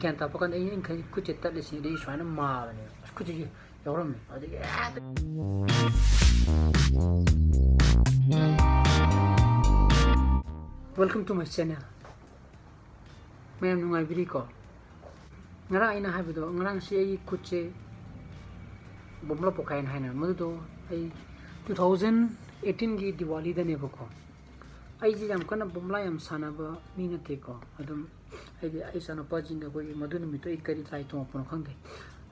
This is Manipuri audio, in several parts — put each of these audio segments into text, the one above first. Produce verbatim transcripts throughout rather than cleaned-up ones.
ꯒ꯭ꯌꯥꯟ ꯇꯥꯔꯛꯄ ꯀꯥꯟꯗ ꯑꯩ, ꯑꯩꯅ ꯈꯜꯂꯤ ꯈꯨꯠꯁꯦ ꯇꯠꯂꯤꯁꯤꯅꯤ, ꯑꯗꯩ ꯁꯨꯃꯥꯏꯅ ꯃꯥꯕꯅꯦꯕ꯫ ꯑꯁ, ꯈꯨꯠꯁꯤꯁꯨ ꯌꯥꯎꯔꯝꯃꯦ꯫ ꯑꯗꯒꯤ ꯍꯦꯛꯇ Welcome to my channel. ꯃꯌꯥꯝ ꯅꯨꯡꯉꯥꯏꯕꯤꯔꯤꯀꯣ? ꯉꯔꯥꯡ ꯑꯩꯅ ꯍꯥꯏꯕꯗꯣ, ꯉꯔꯥꯡꯁꯤ ꯑꯩꯒꯤ ꯈꯨꯠꯁꯦ ꯕꯣꯝꯕꯨꯂꯥ ꯄꯣꯛꯈꯥꯏꯅ ꯍꯥꯏꯅ, ꯃꯗꯨꯗꯣ ꯑꯩ two thousand eighteenꯒꯤ ꯗꯤꯋꯥꯂꯤꯗꯅꯦꯕꯀꯣ꯫ ꯑꯩꯁꯦ ꯌꯥꯝ ꯀꯟꯅ ꯕꯣꯝꯕꯨꯂꯥ ꯌꯥꯝ ꯁꯥꯟꯅꯕ ꯃꯤ ꯅꯠꯇꯦꯀꯣ꯫ ꯑꯗꯨꯝ ꯍꯥꯏꯗꯤ ꯑꯩ ꯏꯆꯥꯅꯨꯄꯥꯁꯤꯡꯒ ꯑꯩꯈꯣꯏꯒꯤ, ꯃꯗꯨ ꯅꯨꯃꯤꯠꯇꯣ ꯑꯩ ꯀꯔꯤ ꯂꯥꯏ ꯇꯣꯡꯉꯛꯄꯅꯣ ꯈꯪꯗꯦ,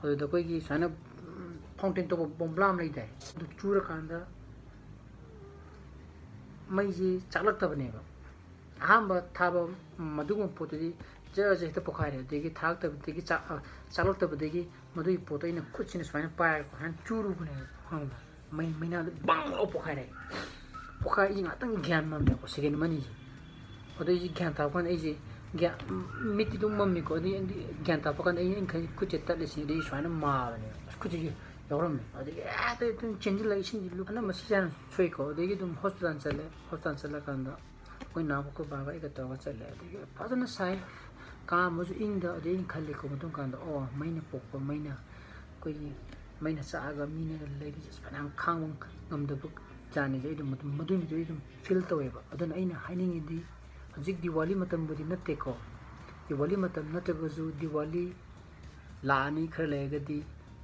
ꯑꯗꯨꯗ ꯑꯩꯈꯣꯏꯒꯤ ꯁꯨꯃꯥꯏꯅ, ꯎꯝ, fountain ꯇꯧꯕ ꯕꯣꯝꯕꯨꯂꯥ ꯑꯃ ꯂꯩꯗꯥꯏ, ꯑꯗꯨ ꯆꯨꯔꯀꯥꯟꯗ ꯃꯩꯁꯤ ꯆꯥꯛꯂꯛꯇꯕꯅꯦꯕ꯫ ꯑꯍꯥꯟꯕ ꯊꯥꯕ ꯃꯗꯨꯒꯨꯝꯕ ꯄꯣꯠꯇꯨꯗꯤ ꯖꯔ ꯖꯔ ꯍꯦꯛꯇ ꯄꯣꯛꯈꯥꯏꯔꯦ꯫ ꯑꯗꯒꯤ ꯊꯥꯔꯛꯇꯕꯗꯒꯤ ꯆꯥꯛ-, ꯑ, ꯆꯥꯛꯂꯛꯇꯕꯗꯒꯤ ꯃꯗꯨꯒꯤ ꯄꯣꯠꯇꯣ ꯑꯩꯅ ꯈꯨꯠꯁꯤꯅ ꯁꯨꯃꯥꯏꯅ ꯄꯥꯏꯔꯒ ꯁꯨꯃꯥꯏꯅ ꯆꯨꯔꯨꯕꯅꯦꯕ, ꯈꯪꯕ꯭ꯔꯥ? ꯃꯩ, ꯃꯩꯅꯥꯗ ꯕꯪ ꯂꯥꯎ ꯄꯣꯛꯈꯥꯏꯔꯦ꯫ ꯄꯣꯛꯈꯥꯏ, ꯑꯩꯁꯦ ꯉꯥꯛꯇꯪ ꯒ꯭ꯌꯥꯟ ꯃꯝꯃꯦꯀꯣ, second ꯑꯃ ꯑꯅꯤꯁꯦ꯫ ꯑꯗꯣ ꯑꯩꯁꯦ ꯒ꯭ꯌꯥꯟ ꯇꯥꯔꯛꯄ ꯀꯥꯟꯗ ꯑꯩꯁꯦ ꯒ꯭ꯌꯥꯟ, ꯃꯤꯠꯇꯤ ꯑꯗꯨꯝ ꯃꯝꯃꯤꯀꯣ, ꯑꯗꯩ ꯑꯩꯗꯤ ꯒ꯭ꯌꯥꯟ ꯇꯥꯔꯛꯄ ꯀꯥꯟꯗ ꯑꯩ, ꯑꯩꯅ ꯈꯜꯂꯤ ꯈꯨꯠꯁꯦ ꯇꯠꯂꯤꯁꯤꯅꯤ, ꯑꯗꯩ ꯁꯨꯃꯥꯏꯅ ꯃꯥꯕꯅꯦꯕ꯫ ꯑꯁ, ꯈꯨꯠꯁꯤꯁꯨ ꯌꯥꯎꯔꯝꯃꯦ꯫ ꯑꯗꯒꯤ ꯍꯦꯛꯇ ꯑꯗꯨꯝ ꯆꯦꯟꯁꯤꯜꯂꯒ ꯏꯁꯤꯡꯁꯦ ꯂꯨꯞ-, ꯑꯅꯝꯕ ꯁꯤ ꯆꯥꯅ ꯁꯣꯛꯏꯀꯣ꯫ ꯑꯗꯒꯤ ꯑꯗꯨꯝ ꯍꯣꯁꯄꯤꯇꯥꯜ ꯆꯠꯂꯦ꯫ ꯍꯣꯁꯄꯤꯇꯥꯜ ꯆꯠꯂꯀꯥꯟꯗ ꯑꯩꯈꯣꯏ ꯅꯥꯎꯕ, ꯑꯩꯈꯣꯏ ꯕꯥꯒ ꯑꯩꯒ ꯇꯧꯔꯒ ꯆꯠꯂꯦ꯫ ꯑꯗꯒꯤ ꯐꯖꯅ ꯁꯥꯏ, ꯀꯥ ꯑꯃꯁꯨ ꯏꯪꯗ꯫ ꯑꯗꯩ ꯑꯩꯅ ꯈꯜꯂꯤꯀꯣ ꯃꯇꯨꯡ ꯀꯥꯟꯗ, ꯑꯣ, ꯃꯩꯅ ꯄꯣꯛꯄ, ꯃꯩꯅ, ꯑꯩꯈꯣꯏꯒꯤ ꯃꯩꯅ ꯆꯥꯛꯑꯒ ꯃꯤꯅꯒ ꯂꯩꯔꯤꯁꯦ ꯑꯁ ꯐꯅꯌꯥꯝ ꯈꯥꯡꯕ ꯉꯝꯗꯕ ꯖꯥꯠꯅꯤꯁꯦ꯫ ꯑꯩ ꯑꯗꯨꯝ ꯃꯗꯨ-, ꯃꯗꯨꯏ ꯃꯤꯗꯨ ꯑꯩ ꯑꯗꯨꯝ feel ꯇꯧꯋꯦꯕ꯫ ꯑꯗꯨꯅ ꯑꯩꯅ ꯍꯥꯏꯅꯤꯡꯉꯤꯗꯤ, ꯍꯧꯖꯤꯛ ꯗꯤꯋꯥꯂꯤ ꯃꯇꯝꯕꯨꯗꯤ ꯅꯠꯇꯦꯀꯣ, ꯗꯤꯋꯥꯂꯤ ꯃꯇꯝ ꯅꯠꯇ꯭ꯔꯒꯁꯨ ꯗꯤꯋꯥꯂꯤ ꯂꯥꯛꯑꯅꯤ ꯈꯔ ꯂꯩꯔꯒꯗꯤ꯫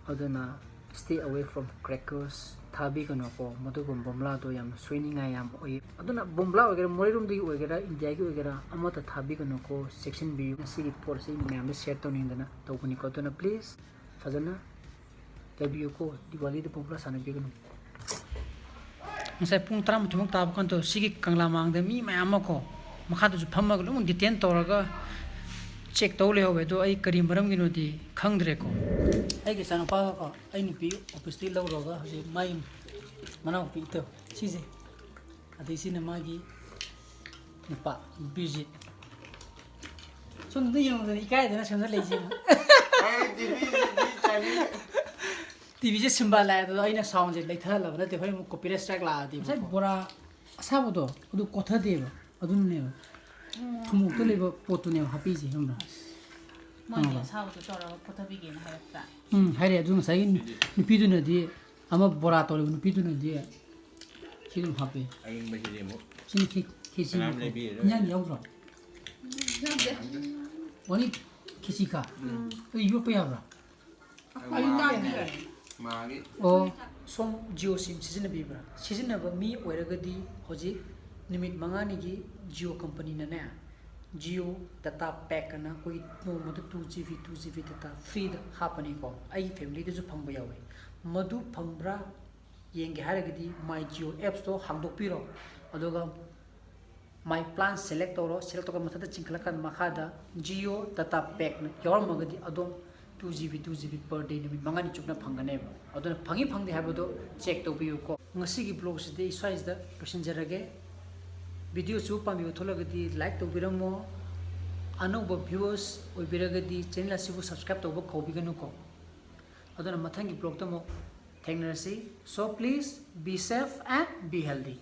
ꯑꯗꯨꯅ stay away from crackers, ꯊꯥꯕꯤꯒꯅꯨꯀꯣ꯫ ꯃꯗꯨꯒꯨꯝꯕ ꯕꯣꯝꯕꯨꯂꯥꯗꯣ ꯌꯥꯝꯅ ꯁꯣꯏꯅꯤꯡꯉꯥꯏ ꯌꯥꯝ ꯑꯣꯏ꯫ ꯑꯗꯨꯅ ꯕꯣꯝꯕꯨꯂꯥ ꯑꯣꯏꯒꯦꯔꯥ, ꯃꯣꯔꯦꯔꯣꯝꯗꯒꯤ ꯑꯣꯏꯒꯦꯔꯥ, ꯏꯟꯗꯤꯌꯥꯒꯤ ꯑꯣꯏꯒꯦꯔꯥ, ꯑꯃꯠꯇ ꯊꯥꯕꯤꯒꯅꯨꯀꯣ, ꯆꯦꯛꯁꯤꯟꯕꯤꯌꯨ꯫ ꯉꯁꯤꯒꯤ ꯄꯣꯠ ꯑꯁꯤ ꯑꯩꯅ ꯃꯌꯥꯝꯗ share ꯇꯧꯅꯤꯡꯗꯅ ꯇꯧꯕꯅꯤꯀꯣ꯫ ꯑꯗꯨꯅ please ꯐꯖꯅ ꯂꯩꯕꯤꯌꯨꯀꯣ꯫ ꯗꯤꯋꯥꯂꯤꯗ ꯕꯣꯝꯕꯨꯂꯥ ꯁꯥꯟꯅꯕꯤꯒꯅꯨ꯫ ꯉꯁꯥꯏ ꯄꯨꯡ ꯇꯔꯥꯃꯥꯊꯣꯏꯃꯨꯛ ꯇꯥꯕ ꯀꯥꯟꯗ ꯁꯤꯒꯤ ꯀꯪꯂꯥ ꯃꯥꯡꯗ ꯃꯤ ꯃꯌꯥꯝ ꯑꯃ ꯀꯣ, ꯃꯈꯥꯗꯁꯨ ꯐꯝꯃꯒ ꯂꯣꯏꯅꯃꯛ detain ꯇꯧꯔꯒ check ꯇꯧ ꯂꯩꯍꯧꯋꯦ꯫ ꯑꯗꯣ ꯑꯩ ꯀꯔꯤ ꯃꯔꯝꯒꯤꯅꯣꯗꯤ ꯈꯪꯗ꯭ꯔꯦꯀꯣ꯫ ꯑꯩꯒꯤ ꯏꯆꯥꯅꯨꯄꯥꯒꯀꯣ, ꯑꯩ ꯅꯨꯄꯤ officeꯇꯒꯤ ꯂꯧꯔꯨꯔꯒ ꯍꯧꯖꯤꯛ ꯃꯥꯒꯤ ꯃꯅꯥꯎꯄꯤ ꯏꯇꯧ ꯁꯤꯁꯦ, ꯑꯗꯩ ꯁꯤꯅ ꯃꯥꯒꯤ ꯅꯨꯄꯥ ꯕꯤꯔꯖꯤꯠ꯫ ꯁꯣꯝꯗ ꯌꯦꯡꯉꯨꯗꯅ ꯏꯀꯥꯏꯗꯅ ꯁꯣꯝꯗ ꯂꯩꯁꯦ꯫ ꯑꯩ ꯇꯤꯚꯤꯁꯤꯗꯤ ꯆꯥꯅꯤꯡ- ꯇꯤꯚꯤꯁꯦ ꯁꯤꯝꯕ ꯂꯥꯛꯑꯦ, ꯑꯗꯣ ꯑꯩꯅ soundꯁꯦ ꯂꯩꯊꯍꯜꯂꯕ ꯅꯠꯇꯦ, ꯍꯣꯔꯦꯟ ꯑꯃꯨꯛ copyright strike ꯂꯥꯛꯑꯗꯤ꯫ ꯉꯁꯥꯏ ꯕꯣꯔꯥ ꯑꯁꯥꯕꯗꯣ ꯑꯗꯨ ꯀꯣꯊꯗꯦꯕ, ꯑꯗꯨꯅꯅꯦꯕ ꯊꯨꯝꯃꯣꯛꯇ ꯂꯩꯕ ꯄꯣꯠꯇꯨꯅꯦꯕ ꯍꯥꯞꯄꯤꯁꯦ, ꯈꯪꯕ꯭ꯔꯥ? ꯃꯣꯏꯒꯤ ꯑꯥ꯫ ꯑꯁꯥꯕꯗꯣ ꯇꯧꯔꯒ ꯄꯨꯊꯕꯤꯒꯦꯅ ꯍꯥꯏꯔꯛꯄ꯭ꯔꯥ? ꯎꯝ, ꯍꯥꯏꯔꯛꯑꯦ꯫ ꯑꯗꯨ ꯉꯁꯥꯏꯒꯤ ꯅꯨꯄꯤꯗꯨꯅꯗꯤ, ꯑꯃ ꯕꯣꯔꯥ ꯇꯧꯔꯤꯕ ꯅꯨꯄꯤꯗꯨꯅꯗꯤ ꯁꯤ ꯑꯗꯨꯝ ꯍꯥꯞꯄꯦ꯫ ꯑꯌꯤꯡꯕꯁꯤꯗꯤ ꯑꯃꯨꯛ ꯁꯤꯅ ꯈꯦ-, ꯈꯦꯆꯤ ꯀꯅꯥꯝ ꯅꯠꯇ꯭ꯔꯣ? ꯂꯩꯕꯤꯔꯔꯣꯏ꯫ ꯏꯟꯖꯥꯡꯗꯤ ꯌꯥꯎꯗ꯭ꯔꯣ? ꯌꯥꯎꯗꯦ꯫ ꯑꯣꯅꯤ ꯈꯦꯆꯤ ꯈꯥ? ꯎꯝ꯫ ꯑꯗꯨ ꯌꯣꯠꯄ ꯌꯥꯕ꯭ꯔꯥ? ꯑꯩ ꯌꯣꯠꯄ ꯌꯥꯗꯦ꯫ ꯃꯥꯒꯤ ꯑꯣ, ꯁꯣꯝ Jio SIM ꯁꯤꯖꯤꯟꯅꯕꯤꯕ꯭ꯔꯥ? ꯁꯤꯖꯤꯟꯅꯕ ꯃꯤ ꯑꯣꯏꯔꯒꯗꯤ ꯍꯧꯖꯤꯛ ꯅꯨꯃꯤꯠ ꯃꯉꯥꯅꯤꯒꯤ Jio ꯀꯝꯄꯅꯤꯅꯅꯦ, Jio data pack ꯑꯅ ꯑꯩꯈꯣꯏꯒꯤ ꯅꯣꯡꯃꯗ two GB, two GB data free ꯗ ꯍꯥꯞꯄꯅꯤꯀꯣ꯫ ꯑꯩꯒꯤ family ꯗꯁꯨ ꯐꯪꯕ ꯌꯥꯎꯋꯤ꯫ ꯃꯗꯨ ꯐꯪꯕ꯭ꯔꯥ ꯌꯦꯡꯒꯦ ꯍꯥꯏꯔꯒꯗꯤ My Jio apps ꯇꯣ ꯍꯥꯡꯗꯣꯛꯄꯤꯔꯣ, ꯑꯗꯨꯒ My Plan select ꯇꯧꯔꯣ꯫ Select ꯇꯧꯔꯒ ꯃꯊꯛꯇ ꯆꯤꯡꯈꯠꯂꯀꯥꯟꯗ ꯃꯈꯥꯗ Jio data pack ꯅ ꯌꯥꯎꯔꯝꯃꯒꯗꯤ ꯑꯗꯣꯝ two GB, two GB per day ꯅꯨꯃꯤꯠ ꯃꯉꯥꯅꯤ ꯆꯨꯞꯅ ꯐꯪꯒꯅꯦꯕ꯫ ꯑꯗꯨꯅ ꯐꯪꯉꯤ ꯐꯪꯗꯦ ꯍꯥꯏꯕꯗꯣ check ꯇꯧꯕꯤꯌꯨꯀꯣ꯫ ꯉꯁꯤꯒꯤ vlog ꯁꯤꯗꯤ ꯑꯩ ꯁ꯭ꯋꯥꯏꯁꯤꯗ ꯂꯣꯏꯁꯤꯟꯖꯔꯒꯦ꯫ Video ꯁꯨ ꯄꯥꯝꯕꯤꯕ ꯊꯣꯛꯂꯒꯗꯤ like ꯇꯧꯕꯤꯔꯝꯃꯣ꯫ ꯑꯅꯧꯕ viewers ꯑꯣꯏꯕꯤꯔꯒꯗꯤ channel ꯑꯁꯤꯕꯨ subscribe ꯇꯧꯕ ꯀꯥꯎꯕꯤꯒꯅꯨꯀꯣ꯫ ꯑꯗꯨꯅ ꯃꯊꯪꯒꯤ vlog ꯇ ꯑꯃꯨꯛ ꯊꯦꯡꯅꯔꯁꯤ꯫ So please be safe and be healthy꯫